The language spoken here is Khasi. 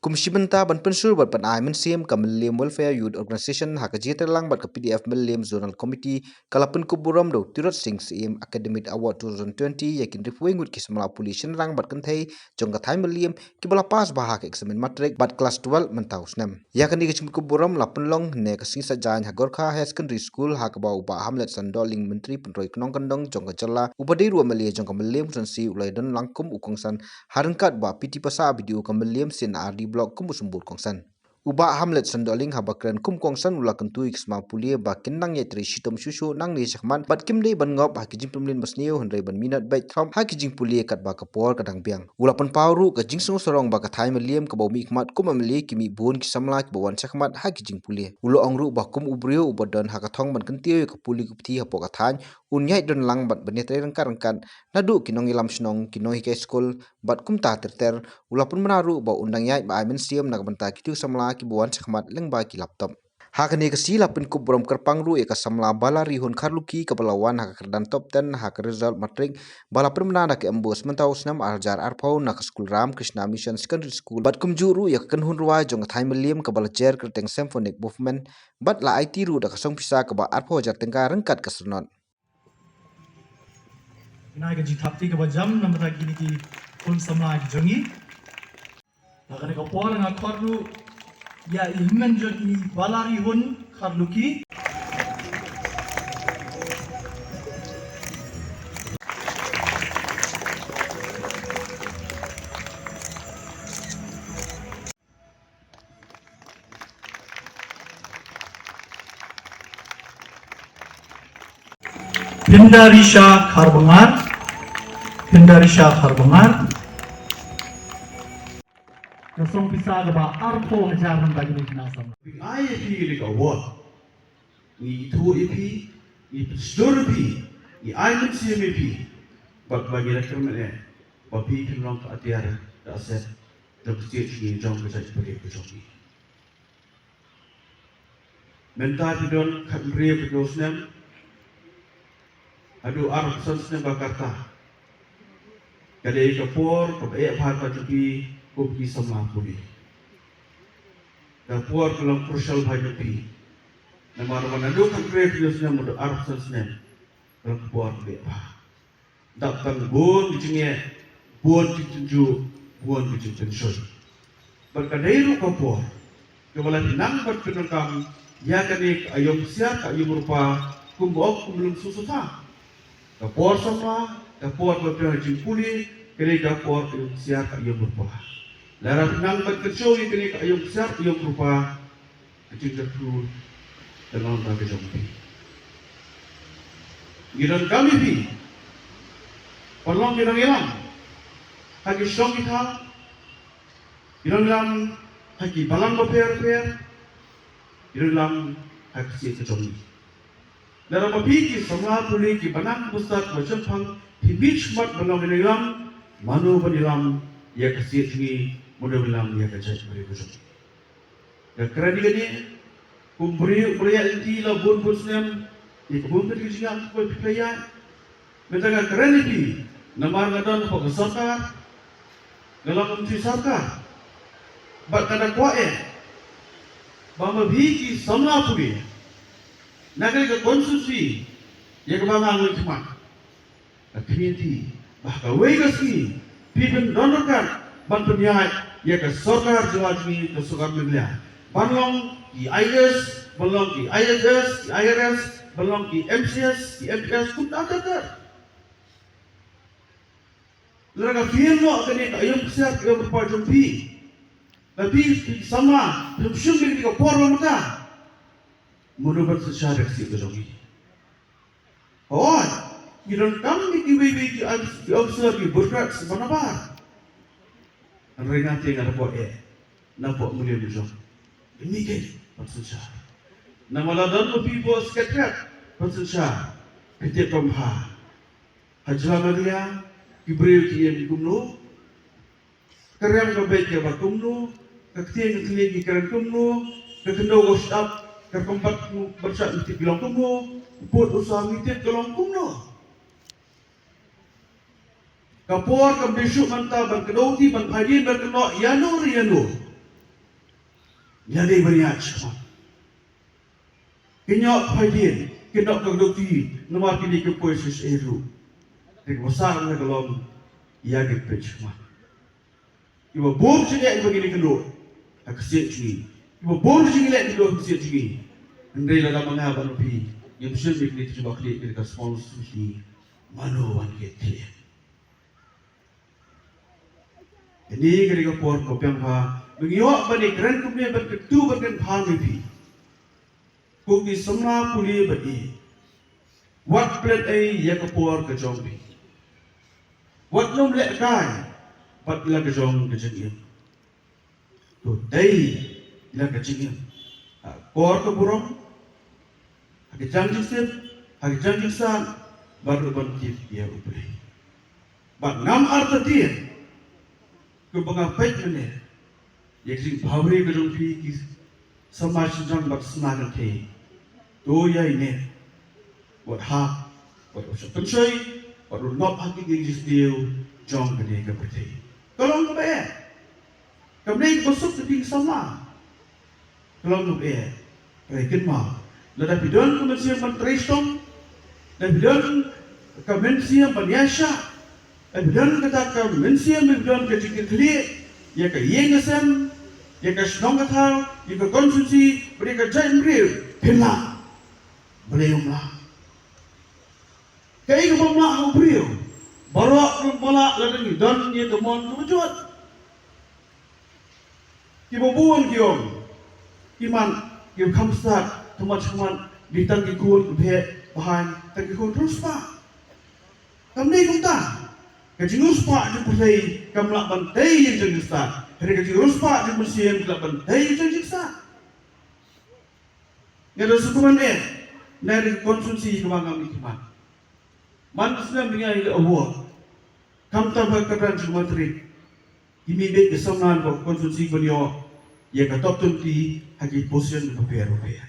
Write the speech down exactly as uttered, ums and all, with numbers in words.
Kum shi bynta ban pynshlur bad ban ai mynsiem, ka Mylliem Welfare Youth Organisation ha ka jingïatreilang bad ka P D F Mylliem Zonal Committee ka la pynkup burom da u Tirot Sing Syiem Academic Award two thousand twenty ïa ki hynriewphew ngut ki samla pule shynrang bad kynthei jong ka thaiñ Mylliem kiba la pass bha ha ka eksamin matrik bad klas twelve mynta u snem. Ïa kane ka jingpynkup burom la pynlong hynne ka sngi Saitjaiñ ha Gorkha Higher Secondary School, ha kaba u Bah Hamlet Shandohling, Myntri Pynroi Khnong Kyndong jong ka jylla, uba dei ruh u M L A jong ka Mylliem Constituency, u la ïadon lang kum u kongsan, ha ryngkat u Bah P T Passah, B D O ka Mylliem C and R D Block, kum u symbud kongsan. U Bah Hamlet Shandohling haba kren kum u kongsan u la kyntu ïa ki samla pule ba kin nang ïatrei shitom shuh shuh nangne shakhmat bad kim dei ban ngop ha ki jingpynmlien basniew, hynrei ban minot beit throp ha ki jingpule katba ka por ka dang biang. U la pynpaw ruh ka jingsngewsarong ba ka thaiñ Mylliem kaba u mihkhmat kum u M L A ki mih bun ki samla kiba wan shakhmat ha ki jingpule. U la ong ruh ba kum u briew uba don ha ka thong ban kyntiew ïa ka pule ka puthi hapoh ka thaiñ, un ïaid don lang bad ban ïatrei ryngkat ryngkat naduh ki nongïalam shnong, ki nonghikai skul bad kumta ter ter. U la pynbna ruh ba un dang ïaid ba ai mynsiem na ka bynta kito ki samla kiba wan shakhmat lyngba ki laptop. Ha kane ka sngi la pynkup burom kyrpang ruh ïa ka samla Balarihun Kharlukhi kaba la wan ha ka kyrdan top ten ha ka result matrik, ba la pynbna da ka M BOSE mynta u snem ar hajar arphew na ka skul Ram Krishna Mission Secondary School, bad kumjuh ruh ïa ka kynhun rwai jong ka thaiñ Mylliem kaba la jer kyrteng Symphonic Movement, bad la aiti ruh da ka song pisa kaba arphew hajar tyngka ryngkat ka syrnod. Ngin ai ka jingthap kti kaba jam na ka bynta kine ki khun samla ki jong ngi. Ha kane ka por nga khot ruh ïa i hynmen jong ngi Balarihun Kharlukhi. Pyndarisha Kharbangar, Pyndarisha Kharbangar. Ka song pisa kaba arphew hajar nang bagi ni kena sam. Ai ïa phi kane ka award. Ngi ithuh ïa phi, ngi pynshlur ïa phi, ngi ai mynsiem ïa phi. Bad ba ngi la kyrmen eh ba phi phin long ka atiar ka asset jong ka state jong ngi, jong ka jaitbynriew ka jong ngi. Mynta phi don khathynriew phew snem haduh arphew san snem ba ka rta. Ka dei ka por kaba eh bha ka jong phi kum ki samla pule. Ka por ka long crucial bha jong phi. Namar ba naduh khathynriew phew snem haduh arphew san snem ka long ka por kaba eh bha. Dap tang bun ki jingeh, bun ki jingtynjuh, bun ki jingpynshoi. Bad ka dei ruh ka por kaba la phi nang ban pyndonkam ïa kane ka aïom ksiar ka aïom rupa, kumba ong kum lum susuta. Ka por samla, ka por ba phi nang jingpule, ka dei ka por aïom ksiar ka aïom rupa. Lada phi nang ban kyrsiew ïa kane ka aïom ksiar ka aïom rupa, ka jingkyrkhu ka long ka jong phi. Ngi donkam ïa phi ban long ki nongïalam ha ki shnong ki thaw, ki nongïalam ha ki balang bapher bapher, ki nongïalam ha ka state ka jong ngi. Lada ma phi ki samla pule kiba nang kiba stad kiba shemphang, phi mih shakhmat ban long ki nongïalam, mano ban ïalam ïa ka state jong ngi, mano ban ïalam ïa ka jaitbynriew ka jong ngi. Nga kren ïa kane kum briew ba la ïaid lynti la bun bun snem, ïa ka bun ka dei ka jingïaid kaba phi la ïaid. Mynta nga kren ïa phi namar nga don hapoh ka sorkar, nga long myntri sorkar. Bad nga da kwah eh ba ma phi ki samla pule na kane ka constituency ïa kaba nga ngeit khmat. Ka khmih ti ba ha kawei ka sngi phi pyndon ryngkat ban pynïaid ïa ka sorkar jylla jong ngi, ka sorkar Meghalaya. Ban long ki I A S, ban long ki I A S, ki I R S, ban long ki M C S, ki M P S, kumta ter ter. Lada ka phi ïoh kane ka aïom ksiar ka aïom rupa jong phi, lada phi, phi samla phi shim kane ka por ba mynta, mano ban synshar ïa ka state ka jong ngi? Hooid, ngi donkam ïa kiwei kiwei ki officer, ki bureaucrats ba nabar. Hynrei nga te nga da kwah eh na pdeng Mylliem jong ngi ban synshar. Namar lada don ma phi hapoh secretariat ban synshar, ka tip bha. Ha jylla Meghalaya ki briew ki ïeng kumno, ka riang ka beit ka ba kumno, ka ktien ka thylliej ki kren kumno, ka khyndew ka shyiap, ka rukom bat kumno, ban shah ngi tip ki long kumno, u pud u sam ngi tip ka long kumno. Ka por kam dei shuh mynta ban kdew ti, ban phai dien, ban kynnoh ïano re ïano. Ïa dei ban ïaid shakhmat. Ki ñiuh phaidien, ki ñiuh ka dukti, namar kine ki poi shisha ruh. Te ka basa na ka long ïa ki peit shakhmat. Iba bun jingeh iba ngi ïakynduh ha ka ksiat jong ngi. Iba bun jingeh iba ngi ïakynduh ha ka ksiat jong ngi. Hynrei lada ma nga bad ma phi ngim shim ïa kine ki jingbakhlieh, kine ki responsibility, mano wan ki khlieh? Kane ka dei ka por ba biang bha ba ngi ïoh ban ïakren kumne, ban kyntu, ban kynpham ïa phi. Ko ki samla pule bad ïeit, wat pynlehnohei ïa ka por ka jong phi. Wat nym lehkai bad la ka jong ka jingim. To dei la ka jingim ha ka por ka burom, ha ka jingïaseng, ha ka jingïaseng, bad ruh ban tip ïa U Blei. Bad ngam artatien, kumba nga peit mynne ïa ka jingbhabriew ka jong phi ki samla shynrang bad samla kynthei. To ïaineh, wat hap, wat shah pynshoi, wat nop ha ki jingstad jong kane ka pyrthei. Ka long kaba eh. Kam dei kaba suk ka ding samla. Ka long kaba eh. Hynrei kynmaw, lada phi don ka mynsiem ban trei shitom, lada phi don ka mynsiem ban ïaishah, lada phi don kata ka mynsiem, phi don ka jingkitkhlieh ïa ka ïing ka sem, ïa ka shnong ka thaw, ïa ka constituency, bad ïa ka jaitbynriew, phin lah. Balei ym lah? Kaei kaba ym lah ha u briew? Baroh ruh ba lah lada ngi don ïa ka mon kaba jot. Kiba bun ki ong, ki man, ki kham stad, kham mat, kham mat, dei tang ki khun ki bheh bahaiñ, tang ki khun riewspah. Kam dei kumta. Ka jingriewspah jong U Blei kam lah ban tei ïa ka jingstad. Hynrei ka jingriewspah jong U Mynsiem ka lah ban tei ïa ka jingstad. Nga da sngewthuh eh, na ka constituency kaba ngam ïa khmat. Man ka snem ba ngi ïa award, khamtam ha ka kyrdan jong ka Matric, ki mih beit ki samla na ka constituency ban ïoh ïa ka top twenty ha ki position bapher bapher.